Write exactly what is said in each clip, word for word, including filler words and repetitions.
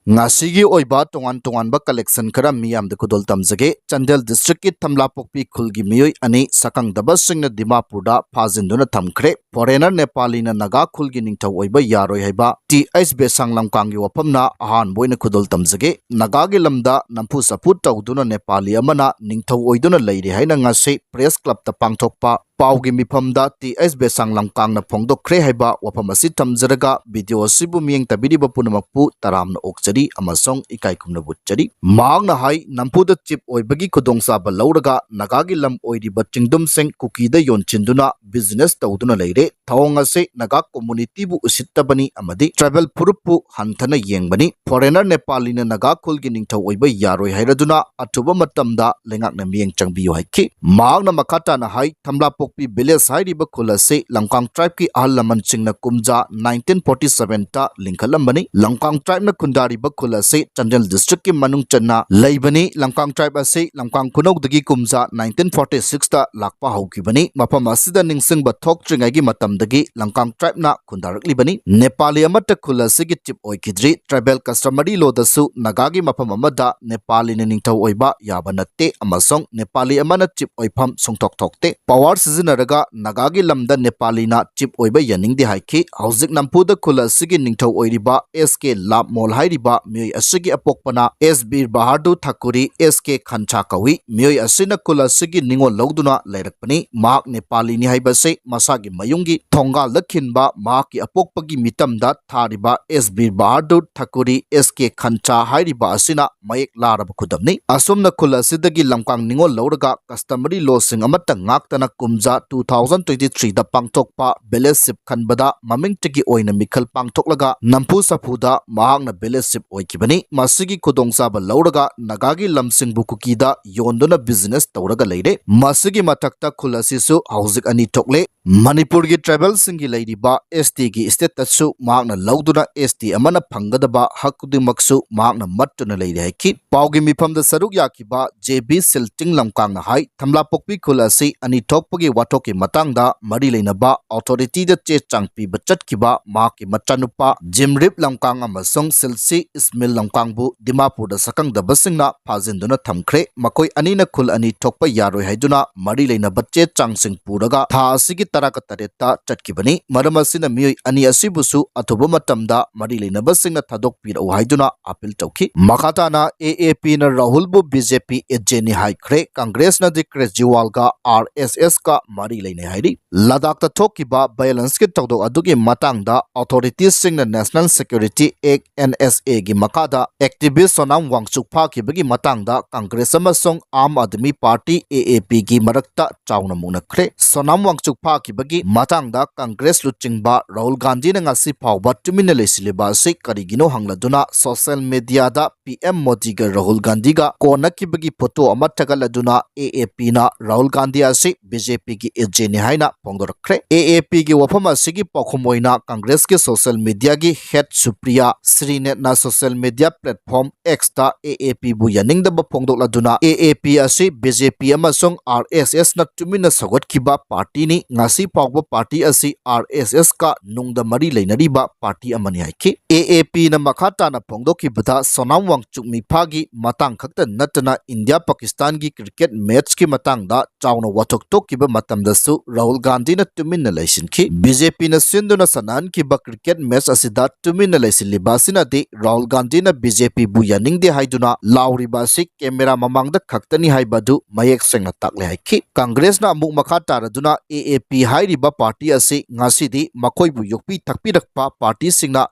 ꯉꯁꯤꯒꯤ ꯑꯣꯏꯕ ꯇꯣꯉꯥꯟ ꯇꯣꯉꯥꯟꯕ collection ꯈꯔ ꯃꯤꯌꯥꯝꯗ ꯈꯨꯗꯣꯜ ꯇꯝꯖꯒꯦ꯫ ꯆꯥꯟꯗꯦꯜ district ꯀꯤ ꯊꯝꯂꯥꯄꯣꯛꯄꯤ ꯈꯨꯜꯒꯤ ꯃꯤꯑꯣꯏ ꯑꯅꯤ ꯁꯛꯈꯪꯗꯕꯁꯤꯡꯅ ꯗꯤꯃꯥꯄꯨꯔꯗ ꯐꯥꯖꯤꯟꯗꯨꯅ ꯊꯝꯈ꯭ꯔꯦ꯫ Foreigner ꯅꯦꯄꯥꯂꯤꯅ ꯅꯥꯒꯥ ꯈꯨꯜꯒꯤ ꯅꯤꯡꯊꯧ ꯑꯣꯏꯕ ꯌꯥꯔꯣꯏ ꯍꯥꯏꯕ ꯇꯤ ꯑꯩꯆ ꯕꯦꯁꯥꯡ ꯂꯝꯀꯥꯡꯒꯤ ꯋꯥꯐꯝꯅ ꯑꯍꯥꯟꯕ ꯑꯣꯏꯅ ꯈꯨꯗꯣꯜ ꯇꯝꯖꯒꯦ꯫ ꯅꯥꯒꯥꯒꯤ ꯂꯝꯗ ꯅꯝꯐꯨ ꯁꯥꯐꯨ ꯇꯧꯗꯨꯅ ꯅꯦꯄꯥꯂꯤ ꯑꯃꯅ ꯅꯤꯡꯊꯧ ꯑꯣꯏꯗꯨꯅ ꯂꯩꯔꯦ ꯍꯥꯏꯅ ꯉꯁꯤ Press Club ꯇ ꯄꯥꯡꯊꯣꯛꯄ ꯄꯥꯎꯒꯤ ꯃꯤꯐꯝꯗ ꯇꯤ ꯑꯩꯆ ꯕꯦꯁꯥꯡ ꯂꯝꯀꯥꯡꯅ ꯐꯣꯡꯗꯣꯛꯈ꯭ꯔꯦ ꯍꯥꯏꯕ ꯋꯥꯐꯝ ꯑꯁꯤ ꯊꯝꯖꯔꯒ, video ꯑꯁꯤꯕꯨ ꯃꯤꯠꯌꯦꯡ ꯇꯥꯕꯤꯔꯤꯕ ꯄꯨꯝꯅꯃꯛꯄꯨ ꯇꯔꯥꯝꯅ ꯑꯣꯛꯆꯔꯤ ꯑꯃꯁꯨꯡ ꯏꯀꯥꯏ ꯈꯨꯝꯅꯕ ꯎꯠꯆꯔꯤ꯫ ꯃꯍꯥꯛꯅ ꯍꯥꯏ, ꯅꯝꯐꯨꯗ chief ꯑꯣꯏꯕꯒꯤ ꯈꯨꯗꯣꯡꯆꯥꯕ ꯂꯧꯔꯒ ꯅꯥꯒꯥꯒꯤ ꯂꯝ ꯑꯣꯏꯔꯤꯕ ꯆꯤꯡꯗꯨꯝꯁꯤꯡ ꯀꯨꯀꯤꯗ ꯌꯣꯟꯁꯤꯟꯗꯨꯅ business ꯇꯧꯗꯨꯅ ꯂꯩꯔꯦ꯫ ꯊꯧꯑꯣꯡ ꯑꯁꯤ ꯅꯥꯒꯥ community ꯕꯨ ꯎꯁꯤꯠꯇꯕꯅꯤ ꯑꯃꯗꯤ tribal ꯐꯨꯔꯨꯞꯄꯨ ꯍꯟꯊꯅ ꯌꯦꯡꯕꯅꯤ꯫ Foreigner ꯅꯦꯄꯥꯂꯤꯅ ꯅꯥꯒꯥ ꯈꯨꯜꯒꯤ ꯅꯤꯡꯊꯧ ꯑꯣꯏꯕ ꯌꯥꯔꯣꯏ ꯍꯥꯏꯔꯗꯨꯅ ꯑꯊꯨꯕ ꯃꯇꯝꯗ ꯂꯩꯉꯥꯛꯅ ꯃꯤꯠꯌꯦꯡ ꯆꯪꯕꯤꯌꯨ ꯍꯥꯏꯈꯤ꯫ ꯃꯍꯥꯛꯅ ꯃꯈꯥ ꯇꯥꯅ ꯍꯥꯏ, ꯊꯝꯂꯥꯄꯣꯛꯄꯤ village ꯍꯥꯏꯔꯤꯕ ꯈꯨꯜ ꯑꯁꯤ ꯂꯝꯀꯥꯡ tribe ꯀꯤ ꯑꯍꯜ ꯂꯃꯟꯁꯤꯡꯅ ꯀꯨꯝꯖꯥ nineteen forty seven ꯇ ꯂꯤꯡꯈꯠꯂꯝꯕꯅꯤ꯫ ꯂꯝꯀꯥꯡ tribe ꯅ ꯈꯨꯟꯗꯥꯔꯤꯕ ꯈꯨꯜ ꯑꯁꯤ ꯆꯥꯟꯗꯦꯜ district ꯀꯤ ꯃꯅꯨꯡ ꯆꯟꯅ ꯂꯩꯕꯅꯤ꯫ ꯂꯝꯀꯥꯡ tribe ꯑꯁꯤ ꯂꯝꯀꯥꯡ ꯈꯨꯅꯧꯗꯒꯤ ꯀꯨꯝꯖꯥ nineteen forty six ꯇ ꯂꯥꯛꯄ ꯍꯧꯈꯤꯕꯅꯤ꯫ ꯃꯐꯝ ꯑꯁꯤꯗ ꯅꯤꯡꯁꯤꯡꯕ ꯊꯣꯛꯇ꯭ꯔꯤꯉꯩꯒꯤ ꯃꯇꯝꯗꯒꯤ ꯂꯝꯀꯥꯡ tribe ꯅ ꯈꯨꯟꯗꯥꯔꯛꯂꯤꯕꯅꯤ꯫ ꯅꯦꯄꯥꯂꯤ ꯑꯃꯠꯇ ꯈꯨꯜ ꯑꯁꯤꯒꯤ chief ꯑꯣꯏꯈꯤꯗ꯭ꯔꯤ꯫ Tribal customary law ꯗꯁꯨ ꯅꯥꯒꯥꯒꯤ ꯃꯐꯝ ꯑꯃꯗ ꯅꯦꯄꯥꯂꯤꯅ ꯅꯤꯡꯊꯧ ꯑꯣꯏꯕ ꯌꯥꯕ ꯅꯠꯇꯦ ꯑꯃꯁꯨꯡ ꯅꯦꯄꯥꯂꯤ ꯑꯃꯅ chief ꯑꯣꯏꯐꯝ ꯁꯨꯡꯊꯣꯛ ꯊꯣꯛꯇꯦ꯫ Power ꯁꯤꯖꯤꯟꯅꯔꯒ ꯅꯥꯒꯥꯒꯤ ꯂꯝꯗ ꯅꯦꯄꯥꯂꯤꯅ chief ꯑꯣꯏꯕ ꯌꯥꯅꯤꯡꯗꯦ ꯍꯥꯏꯈꯤ꯫ ꯍꯧꯖꯤꯛ ꯅꯝꯐꯨꯗ ꯈꯨꯜ ꯑꯁꯤꯒꯤ ꯅꯤꯡꯊꯧ ꯑꯣꯏꯔꯤꯕ ꯑꯦꯁ ꯀꯦ ꯂꯥꯞꯃꯣꯜ ꯍꯥꯏꯔꯤꯕ ꯃꯤꯑꯣꯏ ꯑꯁꯤꯒꯤ ꯑꯄꯣꯛꯄꯅ ꯑꯦꯁ ꯕꯤꯔ ꯕꯍꯥꯗꯨꯔ ꯊꯥꯀꯨꯔꯤ, ꯑꯦꯁ ꯀꯦ ꯈꯟꯁꯥ ꯀꯧꯏ꯫ ꯃꯤꯑꯣꯏ ꯑꯁꯤꯅ ꯈꯨꯜ ꯑꯁꯤꯒꯤ ꯅꯤꯉꯣꯜ ꯂꯧꯗꯨꯅ ꯂꯩꯔꯛꯄꯅꯤ꯫ ꯃꯍꯥꯛ ꯅꯦꯄꯥꯂꯤꯅꯤ ꯍꯥꯏꯕꯁꯤ ꯃꯁꯥꯒꯤ ꯃꯌꯨꯝꯒꯤ ꯊꯣꯡꯒꯥꯜꯗ ꯈꯤꯟꯕ ꯃꯍꯥꯛꯀꯤ ꯑꯄꯣꯛꯄꯒꯤ ꯃꯤꯇꯝꯗ ꯊꯥꯔꯤꯕ ꯑꯦꯁ ꯕꯤꯔ ꯕꯍꯥꯗꯨꯔ ꯊꯥꯀꯨꯔꯤ, ꯑꯦꯁ ꯀꯦ ꯈꯟꯁꯥ ꯍꯥꯏꯔꯤꯕ ꯑꯁꯤꯅ ꯃꯌꯦꯛ ꯂꯥꯔꯕ ꯈꯨꯗꯝꯅꯤ꯫ ꯑꯁꯨꯝꯅ ꯈꯨꯜ ꯑꯁꯤꯗꯒꯤ ꯂꯝꯀꯥꯡ ꯅꯤꯉꯣꯜ ꯂꯧꯔꯒ customary law ꯁꯤꯡ ꯑꯃꯠꯇ ꯉꯥꯛꯇꯅ ꯀꯨꯝꯖꯥ two thousand twenty three ꯗ ꯄꯥꯡꯊꯣꯛꯄ village chief ꯈꯟꯕꯗ ꯃꯃꯤꯡꯇꯒꯤ ꯑꯣꯏꯅ ꯃꯤꯈꯜ ꯄꯥꯡꯊꯣꯛꯂꯒ ꯅꯝꯐꯨ ꯁꯥꯐꯨꯗ ꯃꯍꯥꯛꯅ village chief ꯑꯣꯏꯈꯤꯕꯅꯤ꯫ ꯃꯁꯤꯒꯤ ꯈꯨꯗꯣꯡꯆꯥꯕ ꯂꯧꯔꯒ ꯅꯥꯒꯥꯒꯤ ꯂꯝꯁꯤꯡꯕꯨ ꯀꯨꯀꯤꯗ ꯌꯣꯟꯗꯨꯅ business ꯇꯧꯔꯒ ꯂꯩꯔꯦ꯫ ꯃꯁꯤꯒꯤ ꯃꯊꯛꯇ ꯈꯨꯜ ꯑꯁꯤꯁꯨ ꯍꯧꯖꯤꯛ ꯑꯅꯤ ꯊꯣꯛꯂꯦ꯫ ꯃꯅꯤꯄꯨꯔꯒꯤ ꯇ꯭ꯔꯥꯏꯕꯦꯜꯁꯤꯡꯒꯤ ꯂꯩꯔꯤꯕ ꯑꯦꯁ ꯇꯤꯒꯤ ꯁ꯭ꯇꯦꯇꯁꯁꯨ ꯃꯍꯥꯛꯅ ꯂꯧꯗꯨꯅ ꯑꯦꯁ ꯇꯤ ꯑꯃꯅ ꯐꯪꯒꯗꯕ ꯍꯛ ꯈꯨꯗꯤꯡꯃꯛꯁꯨ ꯃꯍꯥꯛꯅ ꯃꯠꯇꯨꯅ ꯂꯩꯔꯦ ꯍꯥꯏꯈꯤ꯫ ꯄꯥꯎꯒꯤ ꯃꯤꯐꯝꯗ ꯁꯔꯨꯛ ꯌꯥꯈꯤꯕ ꯖꯦ ꯕꯤ ꯁꯤꯜꯇꯤꯡ ꯂꯝꯀꯥꯡꯅ ꯍꯥꯏ, ꯊꯝꯂꯥꯄꯣꯛꯄꯤ ꯈꯨꯜ ꯑꯁꯤ ꯑꯅꯤ ꯊꯣꯛꯄꯒꯤ ꯋꯥꯊꯣꯛꯀꯤ ꯃꯇꯥꯡꯗ ꯃꯔꯤ ꯂꯩꯅꯕ ꯑꯣꯊꯣꯔꯤꯇꯤꯗ ꯆꯦ ꯆꯥꯡ ꯄꯤꯕ ꯆꯠꯈꯤꯕ ꯃꯍꯥꯛꯀꯤ ꯃꯆꯥꯅꯨꯄꯥ ꯖꯤꯝꯔꯤꯞ ꯂꯝꯀꯥꯡ ꯑꯃꯁꯨꯡ ꯁꯤꯜꯁꯤ ꯏꯁꯃꯤꯜ ꯂꯝꯀꯥꯡꯕꯨ ꯗꯤꯃꯥꯄꯨꯔꯗ ꯁꯛꯈꯪꯗꯕꯁꯤꯡꯅ ꯐꯥꯖꯤꯟꯗꯨꯅ ꯊꯝꯈ꯭ꯔꯦ꯫ ꯃꯈꯣꯏ ꯑꯅꯤꯅ ꯈꯨꯜ ꯑꯅꯤ ꯊꯣꯛꯄ ꯌꯥꯔꯣꯏ ꯍꯥꯏꯗꯨꯅ ꯃꯔꯤ ꯂꯩꯅꯕ ꯆꯦ ꯆꯥꯡꯁꯤꯡ ꯄꯨꯔꯒ ꯊꯥ ꯑꯁꯤꯒꯤ ꯇꯔꯥꯒ ꯇꯔꯦꯠꯇ ꯆꯠꯈꯤꯕꯅꯤ꯫ ꯃꯔꯝ ꯑꯁꯤꯅ ꯃꯤꯑꯣꯏ ꯑꯅꯤ ꯑꯁꯤꯕꯨꯁꯨ ꯑꯊꯨꯕ ꯃꯇꯝꯗ ꯃꯔꯤ ꯂꯩꯅꯕꯁꯤꯡꯅ ꯊꯥꯗꯣꯛꯄꯤꯔꯛꯎ ꯍꯥꯏꯗꯨꯅ ꯑꯄꯤꯜ ꯇꯧꯈꯤ꯫ ꯃꯈꯥ ꯇꯥꯅ ꯑꯦ ꯑꯦ ꯄꯤꯅ ꯔꯥꯍꯨꯜꯕꯨ ꯕꯤ ꯖꯦ ꯄꯤ ꯑꯦꯖꯦꯟꯅꯤ ꯍꯥꯏꯈ꯭ꯔꯦ꯫ ꯀꯪꯒ꯭ꯔꯦꯁꯅꯗꯤ ꯀ꯭ꯔꯦꯖꯤꯋꯥꯜꯒ ꯑꯥꯔ ꯑꯦꯁ ꯑꯦꯁꯀ ꯃꯔꯤ ꯂꯩꯅꯩ ꯍꯥꯏꯔꯤ꯫ ꯂꯗꯥꯈꯇ ꯊꯣꯛꯈꯤꯕ ꯚꯥꯏꯑꯣꯂꯦꯟꯁꯀꯤ ꯊꯧꯗꯣꯛ ꯑꯗꯨꯒꯤ ꯃꯇꯥꯡꯗ ꯑꯣꯊꯣꯔꯤꯇꯤꯁꯁꯤꯡꯅ ꯅꯦꯁꯅꯦꯜ ꯁꯦꯀ꯭ꯌꯨꯔꯤꯇꯤ ꯑꯦꯛ, ꯑꯦꯟ ꯑꯦꯁ ꯑꯦꯒꯤ ꯃꯈꯥꯗ ꯑꯦꯛꯇꯤꯚꯤꯁ ꯁꯣꯅꯥꯝ ꯋꯥꯡꯆꯨꯛ ꯐꯥꯈꯤꯕꯒꯤ ꯃꯇꯥꯡꯗ ꯀꯪꯒ꯭ꯔꯦꯁ ꯑꯃꯁꯨꯡ ꯑꯥꯝ ꯑꯥꯗꯃꯤ ꯄꯥꯔꯇꯤ, ꯑꯦ ꯑꯦ ꯄꯤꯒꯤ ꯃꯔꯛꯇ ꯆꯥꯎꯅ ꯃꯨꯛꯅꯈ꯭ꯔꯦ꯫ ꯁꯣꯅꯥꯝ ꯋꯥꯡꯆꯨꯛ ꯐꯥꯈꯤꯕꯒꯤ ꯃꯇꯥꯡꯗ ꯀꯪꯒ꯭ꯔꯦꯁ ꯂꯨꯆꯤꯡꯕ ꯔꯥꯍꯨꯜ ꯒꯥꯟꯙꯤꯅ ꯉꯁꯤ ꯐꯥꯎꯕ ꯇꯨꯃꯤꯟꯅ ꯂꯩꯁꯤꯜꯂꯤꯕ ꯑꯁꯤ ꯀꯔꯤꯒꯤꯅꯣ ꯍꯪꯂꯗꯨꯅ ꯁꯣꯁꯤꯌꯦꯜ ꯃꯤꯗꯤꯌꯥꯗ ꯄꯤ ꯑꯦꯝ ꯃꯣꯗꯤꯒ ꯔꯥꯍꯨꯜ ꯒꯥꯟꯙꯤꯒ ꯀꯣꯟꯅꯈꯤꯕꯒꯤ ꯐꯣꯇꯣ ꯑꯃ ꯊꯥꯒꯠꯂꯗꯨꯅ ꯑꯦ ꯑꯦ ꯄꯤꯅ ꯔꯥꯍꯨꯜ ꯒꯥꯟꯙꯤ ꯑꯁꯤ ꯕꯤ ꯖꯦ ꯄꯤꯒꯤ ꯑꯦꯖꯦꯟꯅꯤ ꯍꯥꯏꯅ ꯐꯣꯡꯗꯣꯔꯛꯈ꯭ꯔꯦ꯫ ꯑꯦ ꯑꯦ ꯄꯤꯒꯤ ꯋꯥꯐꯝ ꯑꯁꯤꯒꯤ ꯄꯥꯎꯈꯨꯝ ꯑꯣꯏꯅ ꯀꯪꯒ꯭ꯔꯦꯁꯀꯤ ꯁꯣꯁꯤꯌꯦꯜ ꯃꯤꯗꯤꯌꯥꯒꯤ ꯍꯦꯗ ꯁꯨꯄ꯭ꯔꯤꯌꯥ ꯁ꯭ꯔꯤꯅꯦꯠꯅ ꯁꯣꯁꯤꯌꯦꯜ ꯃꯤꯗꯤꯌꯥ ꯄ꯭ꯂꯦꯠꯐꯣꯔꯝ ꯑꯦꯛꯁꯇ ꯑꯦ ꯑꯦ ꯄꯤꯕꯨ ꯌꯥꯅꯤꯡꯗꯕ ꯐꯣꯡꯗꯣꯛꯂꯗꯨꯅ, ꯑꯦ ꯑꯦ ꯄꯤ ꯑꯁꯤ ꯕꯤ ꯖꯦ ꯄꯤ ꯑꯃꯁꯨꯡ ꯑꯥꯔ ꯑꯦꯁ ꯑꯦꯁꯅ ꯇꯨꯃꯤꯟꯅ ꯁꯧꯒꯠꯈꯤꯕ ꯄꯥꯔꯇꯤꯅꯤ, ꯉꯁꯤ ꯐꯥꯎꯕ ꯄꯥꯔꯇꯤ ꯑꯁꯤ ꯑꯥꯔ ꯑꯦꯁ ꯑꯦꯁꯀ ꯅꯨꯡꯗ ꯃꯔꯤ ꯂꯩꯅꯔꯤꯕ ꯄꯥꯔꯇꯤ ꯑꯃꯅꯤ ꯍꯥꯏꯈꯤ꯫ ꯑꯦ ꯑꯦ ꯄꯤꯅ ꯃꯈꯥ ꯇꯥꯅ ꯐꯣꯡꯗꯣꯛꯈꯤꯕꯗ, ꯁꯣꯅꯥꯝ ꯋꯥꯡꯆꯨꯛ ꯃꯤꯐꯥꯒꯤ ꯃꯇꯥꯡ ꯈꯛꯇ ꯅꯠꯇꯅ ꯏꯟꯗꯤꯌꯥ ꯄꯥꯀꯤꯁꯇꯥꯟꯒꯤ ꯀ꯭ꯔꯤꯀꯦꯠ ꯃꯦꯆꯀꯤ ꯃꯇꯥꯡꯗ ꯆꯥꯎꯅ ꯋꯥꯊꯣꯛ ꯊꯣꯛꯈꯤꯕ ꯃꯇꯝꯗꯁꯨ ꯔꯥꯍꯨꯜ ꯒꯥꯟꯙꯤꯅ ꯇꯨꯃꯤꯟꯅ ꯂꯩꯁꯤꯟꯈꯤ꯫ ꯕꯤ ꯖꯦ ꯄꯤꯅ ꯁꯤꯟꯗꯨꯅ ꯁꯥꯟꯅꯍꯟꯈꯤꯕ ꯀ꯭ꯔꯤꯀꯦꯠ ꯃꯦꯆ ꯑꯁꯤꯗ ꯇꯨꯃꯤꯟꯅ ꯂꯩꯁꯤꯜꯂꯤꯕ ꯑꯁꯤꯅꯗꯤ ꯔꯥꯍꯨꯜ ꯒꯥꯟꯙꯤꯅ ꯕꯤ ꯖꯦ ꯄꯤꯕꯨ ꯌꯥꯅꯤꯡꯗꯦ ꯍꯥꯏꯗꯨꯅ ꯂꯥꯎꯔꯤꯕ ꯑꯁꯤ ꯀꯦꯃꯦꯔꯥ ꯃꯃꯥꯡꯗ ꯈꯛꯇꯅꯤ ꯍꯥꯏꯕ ꯑꯗꯨ ꯃꯌꯦꯛ ꯁꯦꯡꯅ ꯇꯥꯛꯂꯦ ꯍꯥꯏꯈꯤ꯫ ꯀꯪꯒ꯭ꯔꯦꯁꯅ ꯑꯃꯨꯛ ꯃꯈꯥ ꯇꯥꯔꯗꯨꯅ ꯑꯦ ꯑꯦ ꯄꯤ ꯍꯥꯏꯔꯤꯕ ꯄꯥꯔꯇꯤ ꯑꯁꯤ ꯉꯁꯤꯗꯤ ꯃꯈꯣꯏꯕꯨ ꯌꯣꯛꯄꯤ ꯊꯛꯄꯤꯔꯛꯄ ꯄꯥꯔꯇꯤꯁꯤꯡꯅ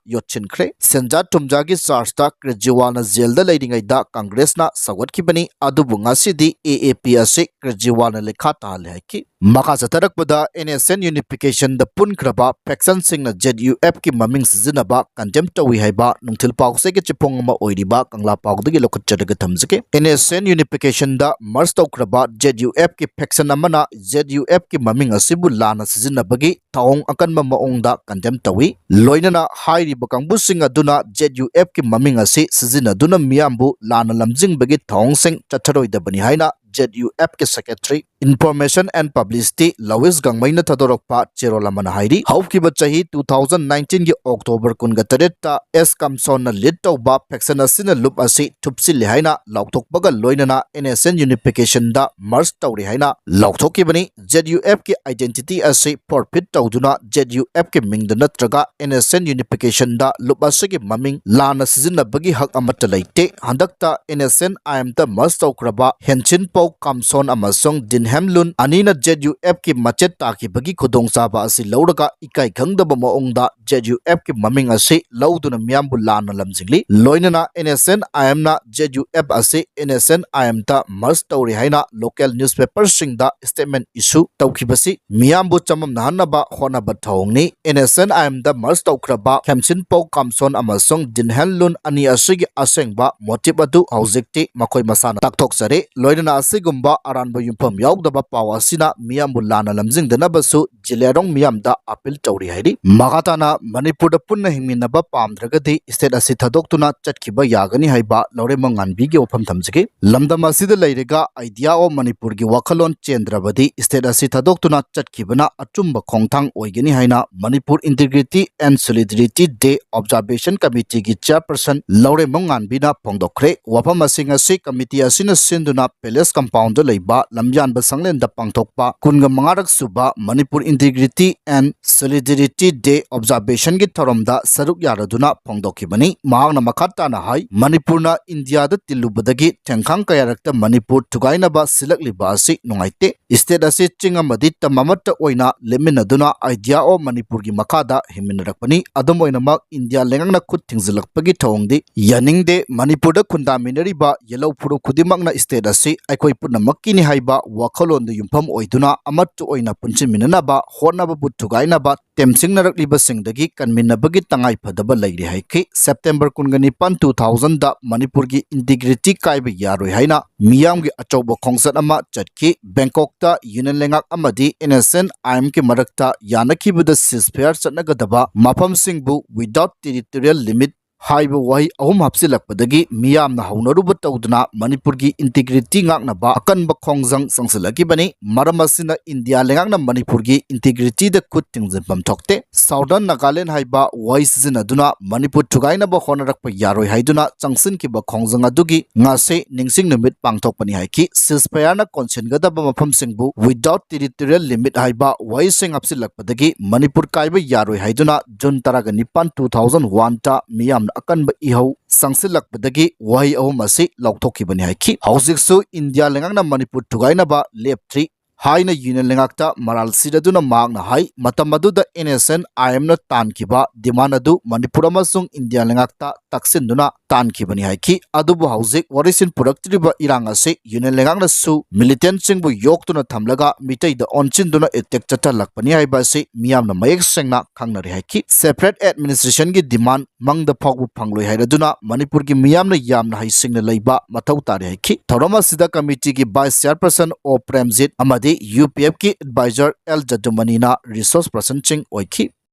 ꯌꯣꯠꯁꯤꯟꯈ꯭ꯔꯦ꯫ ꯁꯦꯟꯖꯥ ꯊꯨꯝꯖꯥꯒꯤ ꯆꯥꯔꯖꯇ ꯀ꯭ꯔꯦꯖꯤꯋꯥꯜꯅ ꯖꯦꯜꯗ ꯂꯩꯔꯤꯉꯩꯗ ꯀꯪꯒ꯭ꯔꯦꯁꯅ ꯁꯧꯒꯠꯈꯤꯕꯅꯤ, ꯑꯗꯨꯕꯨ ꯉꯁꯤꯗꯤ ꯑꯦ ꯑꯦ ꯄꯤ ꯑꯁꯤ ꯀ꯭ꯔꯦꯖꯤꯋꯥꯜꯅ ꯂꯩꯈꯥ ꯇꯥꯍꯜꯂꯦ ꯍꯥꯏꯈꯤ꯫ ꯃꯈꯥ ꯆꯠꯊꯔꯛꯄꯗ, NSCN unification ꯗ ꯄꯨꯟꯈ꯭ꯔꯕ faction ꯁꯤꯡꯅ ZUF ꯀꯤ ꯃꯃꯤꯡ ꯁꯤꯖꯤꯟꯅꯕ condemn ꯇꯧꯏ ꯍꯥꯏꯕ ꯅꯨꯡꯊꯤꯜ ꯄꯥꯎꯆꯦꯒꯤ ꯆꯦꯐꯣꯡ ꯑꯃ ꯑꯣꯏꯔꯤꯕ ꯀꯪꯂꯥ ꯄꯥꯎꯗꯒꯤ ꯂꯧꯈꯠꯆꯔꯒ ꯊꯝꯖꯒꯦ꯫ NSCN unification ꯗ merge ꯇꯧꯈ꯭ꯔꯕ ZUF ꯀꯤ faction ꯑꯃꯅ ZUF ꯀꯤ ꯃꯃꯤꯡ ꯑꯁꯤꯕꯨ ꯂꯥꯟꯅ ꯁꯤꯖꯤꯟꯅꯕꯒꯤ ꯊꯧꯑꯣꯡ ꯑꯀꯟꯕ ꯃꯑꯣꯡꯗ condemn ꯇꯧꯏ꯫ ꯂꯣꯏꯅꯅ ꯍꯥꯏꯔꯤꯕ ꯀꯥꯡꯕꯨꯁꯤꯡ ꯑꯗꯨꯅ ZUF ꯀꯤ ꯃꯃꯤꯡ ꯑꯁꯤ ꯁꯤꯖꯤꯟꯅꯗꯨꯅ ꯃꯤꯌꯥꯝꯕꯨ ꯂꯥꯟꯅ ꯂꯝꯖꯤꯡꯕꯒꯤ ꯊꯧꯑꯣꯡꯁꯤꯡ ꯆꯠꯊꯔꯣꯏꯗꯕꯅꯤ ꯍꯥꯏꯅ ZUF ꯀꯤ secretary, Information and Publicity ꯂꯧꯏꯁ ꯒꯥꯡꯃꯩꯅ ꯊꯥꯗꯣꯔꯛꯄ ꯆꯦꯔꯣꯜ ꯑꯃꯅ ꯍꯥꯏꯔꯤ꯫ ꯍꯧꯈꯤꯕ ꯆꯍꯤ two thousand nineteen ꯒꯤ October ꯀꯨꯟꯒ ꯇꯔꯦꯠꯇ ꯑꯦꯁ ꯀꯝꯁꯣꯟꯅ lead ꯇꯧꯕ faction ꯑꯁꯤꯅ ꯂꯨꯞ ꯑꯁꯤ ꯊꯨꯞꯆꯤꯜꯂꯤ ꯍꯥꯏꯅ ꯂꯥꯎꯊꯣꯛꯄꯒ ꯂꯣꯏꯅꯅ NSCN unification ꯗ merge ꯇꯧꯔꯦ ꯍꯥꯏꯅ ꯂꯥꯎꯊꯣꯛꯈꯤꯕꯅꯤ꯫ ZUF ꯀꯤ identity ꯑꯁꯤ forfeit ꯇꯧꯗꯨꯅ ZUF ꯀꯤ ꯃꯤꯡꯗ ꯅꯠꯇ꯭ꯔꯒ NSCN unification ꯗ ꯂꯨꯞ ꯑꯁꯤꯒꯤ ꯃꯃꯤꯡ ꯂꯥꯟꯅ ꯁꯤꯖꯤꯟꯅꯕꯒꯤ ꯍꯛ ꯑꯃꯠꯇ ꯂꯩꯇꯦ꯫ ꯍꯟꯗꯛꯇ NSCN IM ꯗ merge ꯇꯧꯈ꯭ꯔꯕ ꯍꯦꯟꯁꯤꯟꯄꯧ ꯀꯥꯝꯁꯣꯟ ꯑꯃꯁꯨꯡ ꯗꯤꯟꯍꯦꯝꯂꯨꯟ ꯑꯅꯤꯅ ZUF ꯀꯤ ꯃꯆꯦꯠ ꯇꯥꯈꯤꯕꯒꯤ ꯈꯨꯗꯣꯡꯆꯥꯕ ꯑꯁꯤ ꯂꯧꯔꯒ ꯏꯀꯥꯏ ꯈꯪꯗꯕ ꯃꯑꯣꯡꯗ ZUF ꯀꯤ ꯃꯃꯤꯡ ꯑꯁꯤ ꯂꯧꯗꯨꯅ ꯃꯤꯌꯥꯝꯕꯨ ꯂꯥꯟꯅ ꯂꯝꯖꯤꯡꯂꯤ꯫ ꯂꯣꯏꯅꯅ NSCN IM ꯅ ZUF ꯑꯁꯤ NSCN IM ꯗ merge ꯇꯧꯔꯦ ꯍꯥꯏꯅ local newspaper ꯁꯤꯡꯗ statement issue ꯇꯧꯈꯤꯕꯁꯤ ꯃꯤꯌꯥꯝꯕꯨ ꯆꯃꯝꯅꯍꯟꯅꯕ ꯍꯣꯠꯅꯕ ꯊꯧꯑꯣꯡꯅꯤ꯫ NSCN IM ꯗ merge ꯇꯧꯈ꯭ꯔꯕ ꯈꯦꯝꯁꯤꯟꯄꯧ ꯀꯥꯝꯁꯣꯟ ꯑꯃꯁꯨꯡ ꯗꯤꯟꯍꯦꯟꯂꯨꯟ ꯑꯅꯤ ꯑꯁꯤꯒꯤ ꯑꯁꯦꯡꯕ motive ꯑꯗꯨ ꯍꯧꯖꯤꯛꯇꯤ ꯃꯈꯣꯏ ꯃꯁꯥꯅ ꯇꯥꯛꯊꯣꯛꯆꯔꯦ꯫ ꯂꯣꯏꯅꯅ ꯑꯁꯤꯒꯨꯝꯕ ꯑꯔꯥꯟꯕ ꯌꯨꯝꯐꯝ ꯌꯥꯎꯗꯕ ꯄꯥꯎ ꯑꯁꯤꯅ ꯃꯤꯌꯥꯝꯕꯨ ꯂꯥꯟꯅ ꯂꯝꯖꯤꯡꯗꯅꯕꯁꯨ ꯖꯤꯂꯤꯌꯥꯔꯣꯡ ꯃꯤꯌꯥꯝꯗ appeal ꯇꯧꯔꯤ ꯍꯥꯏꯔꯤ꯫ ꯃꯈꯥ ꯇꯥꯅ, ꯃꯅꯤꯄꯨꯔꯗ ꯄꯨꯟꯅ ꯍꯤꯡꯃꯤꯟꯅꯕ ꯄꯥꯝꯗ꯭ꯔꯒꯗꯤ state ꯑꯁꯤ ꯊꯥꯗꯣꯛꯇꯨꯅ ꯆꯠꯈꯤꯕ ꯌꯥꯒꯅꯤ ꯍꯥꯏꯕ ꯂꯧꯔꯦꯝꯕꯝ ꯉꯥꯟꯕꯤꯒꯤ ꯋꯥꯐꯝ ꯊꯝꯖꯒꯦ꯫ ꯂꯝꯗꯝ ꯑꯁꯤꯗ ꯂꯩꯔꯒ Idea of Manipur ꯒꯤ ꯋꯥꯈꯜꯂꯣꯟ ꯆꯦꯟꯗ꯭ꯔꯕꯗꯤ state ꯑꯁꯤ ꯊꯥꯗꯣꯛꯇꯨꯅ ꯆꯠꯈꯤꯕꯅ ꯑꯆꯨꯝꯕ ꯈꯣꯡꯊꯥꯡ ꯑꯣꯏꯒꯅꯤ ꯍꯥꯏꯅ Manipur Integrity and Solidarity Day Observation Committee ꯒꯤ chairperson ꯂꯧꯔꯦꯝꯕꯝ ꯉꯥꯟꯕꯤꯅ ꯐꯣꯡꯗꯣꯛꯈ꯭ꯔꯦ꯫ ꯋꯥꯐꯝꯁꯤꯡ ꯑꯁꯤ committee ꯑꯁꯤꯅ ꯁꯤꯟꯗꯨꯅ Palace Compound ꯗ ꯂꯩꯕ ꯂꯝꯌꯥꯟꯕ ꯁꯪꯂꯦꯟꯗ ꯄꯥꯡꯊꯣꯛꯄ ꯀꯨꯟꯒ ꯃꯉꯥꯔꯛ ꯁꯨꯕ Manipur Integrity and Solidarity Day Observation ꯒꯤ ꯊꯧꯔꯝꯗ ꯁꯔꯨꯛ ꯌꯥꯔꯗꯨꯅ ꯐꯣꯡꯗꯣꯛꯈꯤꯕꯅꯤ꯫ ꯃꯍꯥꯛꯅ ꯃꯈꯥ ꯇꯥꯅ ꯍꯥꯏ, ꯃꯅꯤꯄꯨꯔꯅ ꯏꯟꯗꯤꯌꯥꯗ ꯇꯤꯜꯂꯨꯕꯗꯒꯤ ꯊꯦꯡꯈꯥꯡ ꯀꯌꯥꯔꯛꯇ ꯃꯅꯤꯄꯨꯔ ꯊꯨꯒꯥꯏꯅꯕ ꯁꯤꯜꯂꯛꯂꯤꯕ ꯑꯁꯤ ꯅꯨꯡꯉꯥꯏꯇꯦ꯫ state ꯑꯁꯤ ꯆꯤꯡ ꯑꯃꯗꯤ ꯇꯝ ꯑꯃꯠꯇ ꯑꯣꯏꯅ ꯂꯦꯞꯃꯤꯟꯅꯗꯨꯅ Idea of ꯃꯅꯤꯄꯨꯔꯒꯤ ꯃꯈꯥꯗ ꯍꯤꯡꯃꯤꯟꯅꯔꯛꯄꯅꯤ꯫ ꯑꯗꯨꯝ ꯑꯣꯏꯅꯃꯛ, ꯏꯟꯗꯤꯌꯥ ꯂꯩꯉꯥꯛꯅ ꯈꯨꯠ ꯊꯤꯡꯖꯤꯜꯂꯛꯄꯒꯤ ꯊꯧꯑꯣꯡꯗꯤ ꯌꯥꯅꯤꯡꯗꯦ꯫ ꯃꯅꯤꯄꯨꯔꯗ ꯈꯨꯟꯗꯥꯃꯤꯟꯅꯔꯤꯕ ꯌꯦꯜꯍꯧ ꯐꯨꯔꯨꯞ ꯈꯨꯗꯤꯡꯃꯛꯅ state ꯑꯁꯤ ꯑꯩꯈꯣꯏ ꯄꯨꯝꯅꯃꯛꯀꯤꯅꯤ ꯍꯥꯏꯕ ꯋꯥꯈꯜꯂꯣꯟꯗ ꯌꯨꯝꯐꯝ ꯑꯣꯏꯗꯨꯅ ꯑꯃꯠꯇ ꯑꯣꯏꯅ ꯄꯨꯟꯁꯤꯟꯃꯤꯟꯅꯅꯕ ꯍꯣꯠꯅꯕꯕꯨ ꯊꯨꯒꯥꯏꯅꯕ ꯇꯦꯝꯁꯤꯡꯅꯔꯛꯂꯤꯕꯁꯤꯡꯗꯒꯤ ꯀꯟꯃꯤꯟꯅꯕꯒꯤ ꯇꯉꯥꯏ ꯐꯗꯕ ꯂꯩꯔꯤ ꯍꯥꯏꯈꯤ꯫ September ꯀꯨꯟꯒ ꯅꯤꯄꯥꯟ, two thousand ꯗ ꯃꯅꯤꯄꯨꯔꯒꯤ integrity ꯀꯥꯏꯕ ꯌꯥꯔꯣꯏ ꯍꯥꯏꯅ ꯃꯤꯌꯥꯝꯒꯤ ꯑꯆꯧꯕ ꯈꯣꯡꯆꯠ ꯑꯃ ꯆꯠꯈꯤ꯫ ꯕꯦꯡꯀꯣꯛꯇ Union ꯂꯩꯉꯥꯛ ꯑꯃꯗꯤ N S N I M ꯒꯤ ꯃꯔꯛꯇ ꯌꯥꯅꯈꯤꯕꯗ ceasefire ꯆꯠꯅꯒꯗꯕ ꯃꯐꯝꯁꯤꯡꯕꯨ without territorial limit ꯍꯥꯏꯕ ꯋꯥꯍꯩ ꯑꯍꯨꯝ ꯍꯥꯞꯆꯤꯜꯂꯛꯄꯗꯒꯤ ꯃꯤꯌꯥꯝꯅ ꯍꯧꯅꯔꯨꯕ ꯇꯧꯗꯨꯅ ꯃꯅꯤꯄꯨꯔꯒꯤ integrity ꯉꯥꯛꯅꯕ ꯑꯀꯟꯕ ꯈꯣꯡꯖꯪ ꯆꯪꯁꯤꯜꯂꯛꯈꯤꯕꯅꯤ꯫ ꯃꯔꯝ ꯑꯁꯤꯅ ꯏꯟꯗꯤꯌꯥ ꯂꯩꯉꯥꯛꯅ ꯃꯅꯤꯄꯨꯔꯒꯤ integrity ꯗ ꯈꯨꯠ ꯊꯤꯡꯖꯤꯟꯐꯝ ꯊꯣꯛꯇꯦ꯫ Southern Nagaland ꯍꯥꯏꯕ ꯋꯥꯍꯩ ꯁꯤꯖꯤꯟꯅꯗꯨꯅ ꯃꯅꯤꯄꯨꯔ ꯊꯨꯒꯥꯏꯅꯕ ꯍꯣꯠꯅꯔꯛꯄ ꯌꯥꯔꯣꯏ ꯍꯥꯏꯗꯨꯅ ꯆꯪꯁꯤꯟꯈꯤꯕ ꯈꯣꯡꯖꯪ ꯑꯗꯨꯒꯤ ꯉꯁꯤ ꯅꯤꯡꯁꯤꯡ ꯅꯨꯃꯤꯠ ꯄꯥꯡꯊꯣꯛꯄꯅꯤ ꯍꯥꯏꯈꯤ꯫ Ceasefire ꯅ ꯀꯣꯟꯁꯤꯟꯒꯗꯕ ꯃꯐꯝꯁꯤꯡꯕꯨ without territorial limit ꯍꯥꯏꯕ ꯋꯥꯍꯩꯁꯤꯡ ꯍꯥꯞꯆꯤꯜꯂꯛꯄꯗꯒꯤ ꯃꯅꯤꯄꯨꯔ ꯀꯥꯏꯕ ꯌꯥꯔꯣꯏ ꯍꯥꯏꯗꯨꯅ June ꯇꯔꯥꯒ ꯅꯤꯄꯥꯟ, two thousand one ꯇ ꯃꯤꯌꯥꯝꯅ ꯑꯀꯟꯕ ꯏꯍꯧ ꯆꯪꯁꯤꯜꯂꯛꯄꯗꯒꯤ ꯋꯥꯍꯩ ꯑꯍꯨꯝ ꯑꯁꯤ ꯂꯧꯊꯣꯛꯈꯤꯕꯅꯤ ꯍꯥꯏꯈꯤ꯫ ꯍꯧꯖꯤꯛꯁꯨ ꯏꯟꯗꯤꯌꯥ ꯂꯩꯉꯥꯛꯅ ꯃꯅꯤꯄꯨꯔ ꯊꯨꯒꯥꯏꯅꯕ ꯂꯦꯞꯇ꯭ꯔꯤ ꯍꯥꯏꯅ Union ꯂꯩꯉꯥꯛꯇ ꯃꯔꯥꯜ ꯁꯤꯔꯗꯨꯅ ꯃꯍꯥꯛꯅ ꯍꯥꯏ꯫ ꯃꯇꯝ ꯑꯗꯨꯗ N S N I M ꯅ ꯇꯥꯟꯈꯤꯕ demand ꯑꯗꯨ ꯃꯅꯤꯄꯨꯔ ꯑꯃꯁꯨꯡ ꯏꯟꯗꯤꯌꯥ ꯂꯩꯉꯥꯛꯇ ꯇꯛꯁꯤꯟꯗꯨꯅ ꯇꯥꯟꯈꯤꯕꯅꯤ ꯍꯥꯏꯈꯤ꯫ ꯑꯗꯨꯕꯨ ꯍꯧꯖꯤꯛ ꯋꯥꯔꯤꯁꯤꯟ ꯄꯨꯔꯛꯇ꯭ꯔꯤꯕ ꯏꯔꯥꯡ ꯑꯁꯤ Union ꯂꯩꯉꯥꯛꯅꯁꯨ militant ꯁꯤꯡꯕꯨ ꯌꯣꯛꯇꯨꯅ ꯊꯝꯂꯒ ꯃꯤꯇꯩꯗ ꯑꯣꯟꯁꯤꯟꯗꯨꯅ attack ꯆꯠꯊꯍꯜꯂꯛꯄꯅꯤ ꯍꯥꯏꯕ ꯑꯁꯤ ꯃꯤꯌꯥꯝꯅ ꯃꯌꯦꯛ ꯁꯦꯡꯅ ꯈꯪꯅꯔꯦ ꯍꯥꯏꯈꯤ꯫ Separate administration ꯒꯤ demand ꯃꯪꯗ ꯐꯥꯎꯕ ꯐꯪꯂꯣꯏ ꯍꯥꯏꯔꯗꯨꯅ ꯃꯅꯤꯄꯨꯔꯒꯤ ꯃꯤꯌꯥꯝꯅ ꯌꯥꯝꯅ ꯍꯩꯁꯤꯡꯅ ꯂꯩꯕ ꯃꯊꯧ ꯇꯥꯔꯦ ꯍꯥꯏꯈꯤ꯫ ꯊꯧꯔꯝ ꯑꯁꯤꯗ committee ꯒꯤ vice chairperson O ꯄ꯭ꯔꯦꯝꯖꯤꯠ ꯑꯃꯗꯤ U P F ꯀꯤ advisor L ꯖꯗꯨꯃꯅꯤꯅ resource person ꯁꯤꯡ ꯑꯣꯏꯈꯤ꯫